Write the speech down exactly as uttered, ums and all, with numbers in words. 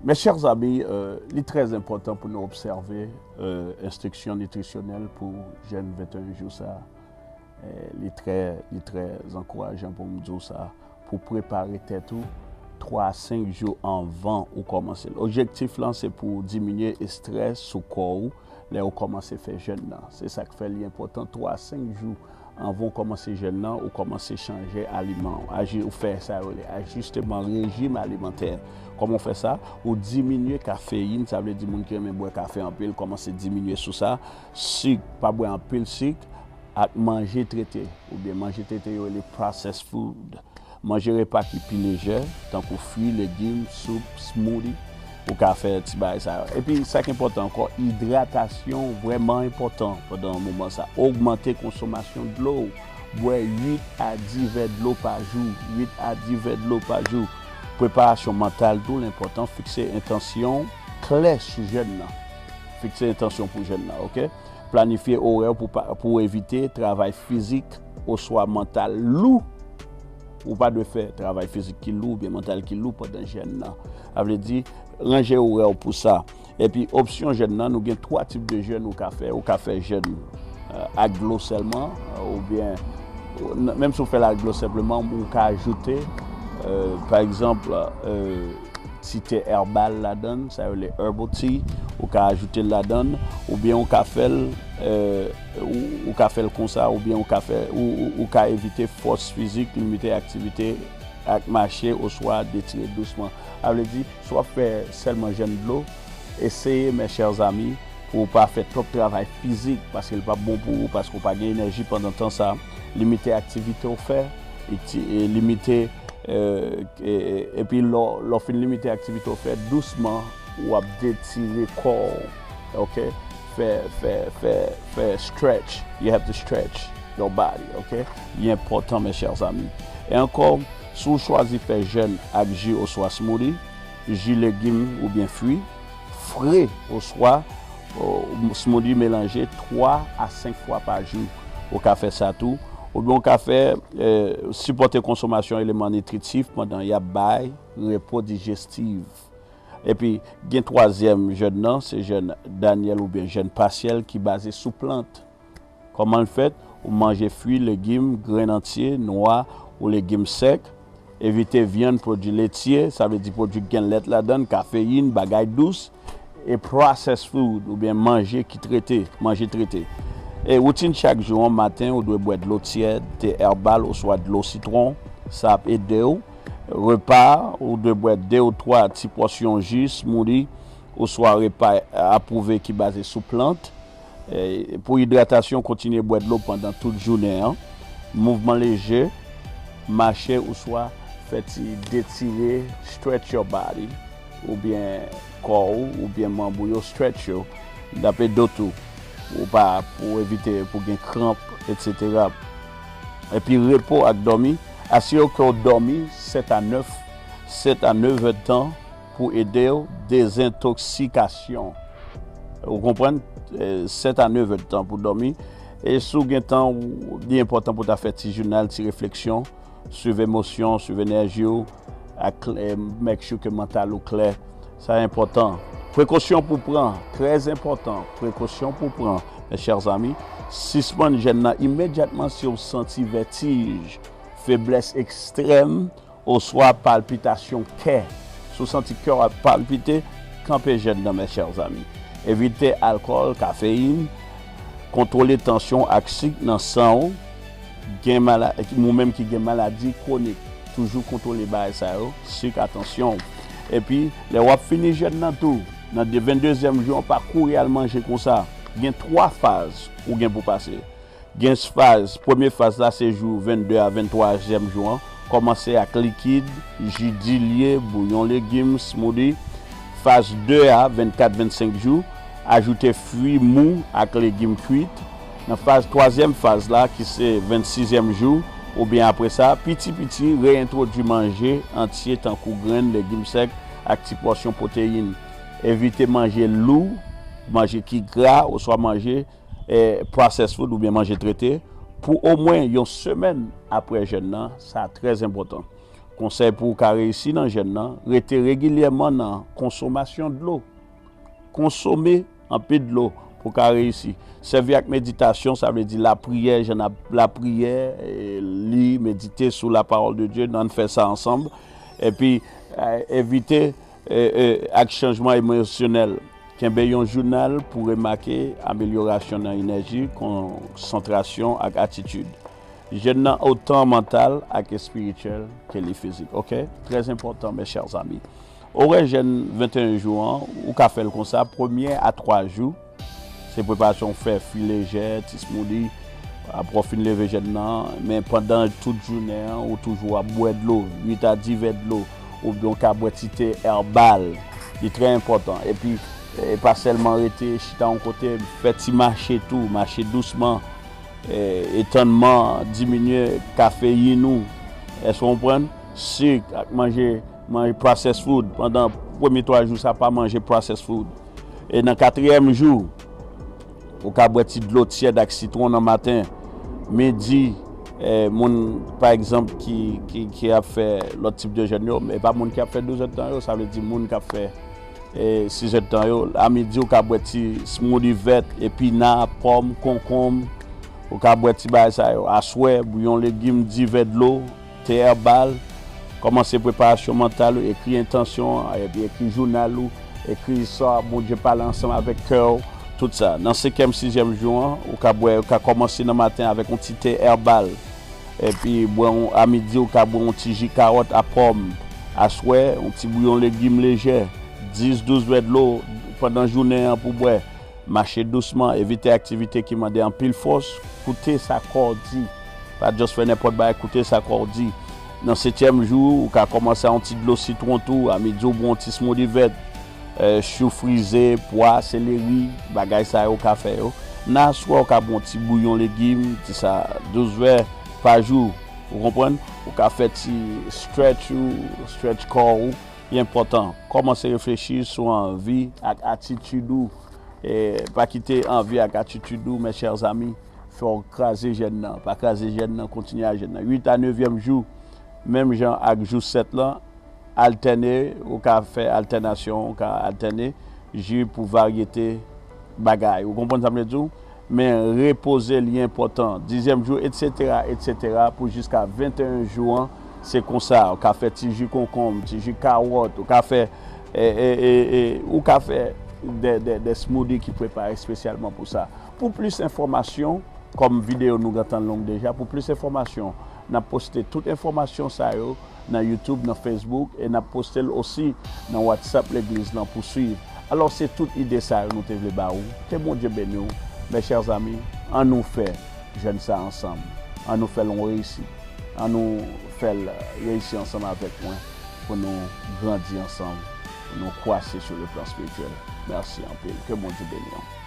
Mes chers amis, euh, li trè enpòtan pou nou obsève euh, enstriksyon nitrisyonèl pou jèn venteyen jou sa. Euh, li trè, li trè ankourajan pou m di w sa, pou prepare tèt ou twa a senk jou anvan ou kòmanse l. Objektif lan se pou diminye estrès sou kò ou lè ou kòmanse fè jèn nan. Se sa k fè li enpòtan twa a senk jou anvan w kòmanse jèn nan, ou kòmanse chanje aliman w. Aji, ou fè sa yo rele ajisteman rejim alimantè. Kòman w fè sa? Ou diminye kafeyin, sa vle di moun ki renmen bwè kafe anpil, kòmanse diminye sou sa. Sik, pa bwè anpil sik, ak manje trete, oubyen manje trete yo rele processed food. Manje repa ki pi lejè, tankou fwi, legim, soup, smoothie. Ou ka fè ti bagay sa yo. Epi sa k enpòtan ankò, idratasyon vrèman enpòtan pandan moman sa. Ogmante konsomasyon dlo w. Bwè uit a dis vè dlo pa jou. Uit a dis vè dlo pa jou. Preparasyon mantal tou l enpòtan. Fikse entansyon klè sou jèn nan. Fikse entansyon pou jèn nan, oke? Planifye orè pou, pa- pou evite travay fizik oswa mantal lou. Ou pa dwe fè travay fizik ki lou oubyen mantal ki lou pandan jèn nan. Sa vle di, ranje orè w pou sa. Epi opsyon jèn nan, nou gen twa tip de jèn ou ka fè. Ou ka fè jèn euh, ak dlo sèlman, euh, oubyen menm si w fè l ak dlo senpleman, ou ka ajoute, euh, pa egzanp, euh, ti te èbal ladan l, sa yo rele herbal tea, ou ka ajoute l ladan l, oubyen ou ka fè l, euh, ou, ou ka fè l konsa, oubyen ou ka fè, ou, ou, ou ka evite fòs fizik, limite aktivite ak mache oswa detire dousman. Sa vle di, si w ap fè sèlman jèn dlo, eseye, mes chers amis, pou w pa fè twòp travay fizik, paske l p ap bon pou ou, paske w pa gen enèji pandan tan sa. Limite aktivite w fè, e ti- e limite, euh, e- e- epi lè w- lè w fin limite aktivite w fè, dousman, w ap detire kò w, oke? Fè, fè, fè, fè stretch. You have to stretch your body, oke? Li enpòtan, mes chers amis. E ankò, si w chwazi fè jèn ak ji oswa smoothie, ji legim oubyen fwi, fre oswa euh, smoothie melanje twa a senk fwa pa jou. Ou ka fè sa tou. Oubyen ou ka fè euh, sipòte konsomasyon eleman nitritif pandan y ap bay repo dijestiv. Epi, gen twazyèm jèn nan, se jèn danyèl oubyen jèn pasyèl ki baze sou plant. Kòman l fèt? Ou manje fwi, legim, grenn antye, nwa ou legim sèk. Evite vyann, pwodui letye, sa vle di pwodui ki gen lèt ladan l, kafeyin, bagay dous, e processed food, oubyen manje ki trete, manje trete. E woutin chak jou an, maten, ou dwe bwè dlo tyèd, te èbal oswa dlo sitwon, sa ap ede w. Repa, ou dwe bwè de ou twa ti pòsyon ji, smoothie, oswa repa apwouve ki baze sou plant. E, pou idratasyon, kontinye bwè dlo pandan tout jounen an. Mouvman leje, mache oswa fè ti detire, stretch your body, oubyen kò w, oubyen manm ou yo, stretch yo. L ap ede w tou. Ou pa, pou evite pou gen kranp, etsetera. Epi repo ak dòmi, asire w ke w dòmi sèt a nèf, sèt a nèf èdtan pou ede w dezentoksikasyon. Ou konprann? Eh, sèt a nèf èdtan pou dòmi. E si w gen tan, ou- li enpòtan pou w ta fè ti jounal, ti refleksyon, swiv emosyon, swiv enèji w, ak, eh, make sure ke mantal ou klè. Sa enpòtan. Prekosyon pou pran, trè enpòtan. Prekosyon pou pran, mes chers amis. Sispann jèn nan imedyatman si w santi vètij, feblès ekstrèm, oswa palpitasyon kè. Si w santi kè w ap palpite, kanpe jèn nan, mes chers amis. Evite alkòl, kafeyin, kontwole tansyon ak sik nan san w. Gen mala- ou menm ki gen maladi kwonik, toujou kontwole bagay sa yo, sik a tansyon w. Epi, lè w ap fini jèn nan tou, nan de- venndezyèm jou an, pa kouri al manje konsa. Gen twa faz ou gen pou pase. Gen faz, premye faz la se jou vennde a venntwazyèm jou an. Kòmanse ak likid, ji dilye, bouyon legim, smoothie. Faz de a vennkat vennsenk jou, ajoute fwi mou ak legim kwit. Nan faz, twazyèm faz la, ki se vennsizyèm jou, oubyen apre sa, piti piti, reyentwodui manje antye tankou grenn, legim sèk, ak ti pòsyon pwoteyin. Evite manje lou, manje ki gra, oswa manje eh, processed food oubyen manje trete pou omwen yon semèn apre jèn nan, sa trè enpòtan. Konsèy pou w ka reyisi nan jèn nan, rete regilyèman nan konsomasyon dlo. Konsome anpil dlo pou w ka reyisi. Sèvi ak meditasyon, sa vle di lapriyè, jan n ap lapriyè, e, li, medite sou la parole de Dieu, ann fè sa ansanm. Epi, e, evite, e, e, ak chanjman emosyonèl. Kenbe yon jounal pou remake amelyorasyon nan enèji, konsantrasyon ak atitid. Jèn nan otan mantal ak espirityèl ke li fizik. Oke? Trè enpòtan, mes chers amis. Orè jèn venteyen jou an, ou ka fè l konsa, premye a twa jou, se preparasyon w fè fwi lejè, ti smoothie, apre w fin leve jèn nan, men pandan tout jounen an, ou toujou ap bwè dlo, uit a dis vè dlo, oubyen w ka bwè ti te èbal. Li trè enpòtan. Epi, e pa sèlman rete chita yon kote, fè ti mache tou, mache dousman, e, etannman, diminye kafeyin ou. Èske w konprann? Sik ak manje, manje processed food. Pandan premye twa jou sa, pa manje processed food. E nan katriyèm jou, ou ka bwè ti dlo tyèd ak sitwon nan maten, midi, e, moun, pa egzanp, ki, ki, ki ap fè lòt tip de jèn yo, e pa moun ki ap fè douz èdtan yo, sa vle di moun k ap fè, e, sis èdtan yo. A midi, ou ka bwè ti smoothie vèt, epina, pòm, konkonm, ou ka bwè ti bagay sa yo. Aswè, bouyon legim, dis vè dlo, te èbal, kòmanse preparasyon mantal ou, ekri entansyon an, epi ekri jounal ou, ekri sa Bondye pale ansanm avèk kè w, tout sa. Nan senkyèm, sizyèm jou an, ou ka bwè, ou ka kòmanse nan maten avèk yon ti te èbal. Epi, bwè yon, a midi, ou ka bwè yon ti ji kawòt a pòm. Aswè, yon ti bouyon legim lejè. Dis, douz vè dlo pandan jounen an pou bwè. Mache dousman, evite aktivite ki mande anpil fòs, koute sa kò w di. Pa just fè nenpòt bagay, koute sa kò w di. Nan setyèm jou, ou ka kòmanse a yon ti dlo sitwon tou, a midi w bwè yon ti smoothie vèt, e, chou frize, pwa, seleri, bagay sa yo w ka fè yo. Nan aswè, w ka bwè yon ti bouyon legim, di sa douz vè pa jou, ou konprann? Ou ka fè ti stretch ou, stretch kò ou, li enpòtan. Kòmanse reflechi sou anvi ak atitid ou. E, pa kite anvi ak atitid ou, mes chers amis, fè w kraze jèn nan. Pa kraze jèn nan, kontinye a jèn nan. Uit a nevyèm jou, menm jan ak jou sèt lan, altène, ou ka fè altènasyon, ou ka altène ji pou varyete bagay. Ou konprann sa m vle di w? Men repoze li enpòtan. Dizyèm jou, etsetera, etsetera, pou jiska venteyen jou an, se konsa. Ou ka fè ti ji konkonm, ti ji kawòt, ou ka fè, e, e, e, e, ou ka fè de, de, de smoothie ki prepare espesyalman pou sa. Pou plis enfòmasyon, kòm videyo nou gentan long deja, pou plis enfòmasyon, n ap poste tout enfòmasyon sa yo nan YouTube, nan Facebook, e n ap poste l osi nan WhatsApp legliz lan pou swiv. Alò, se tout ide sa yo nou te vle ba ou. Ke Bondye beni w. Mes chers amis, ann nou fè jèn sa ansanm. Ann nou fè l yon reyisit. Ann nou fè l reyisi ansanm avèk mwen pou nou grandi ansanm, pou nou kwase sur le plan spirituel. Mèsi anpil. Ke Bondye beni w.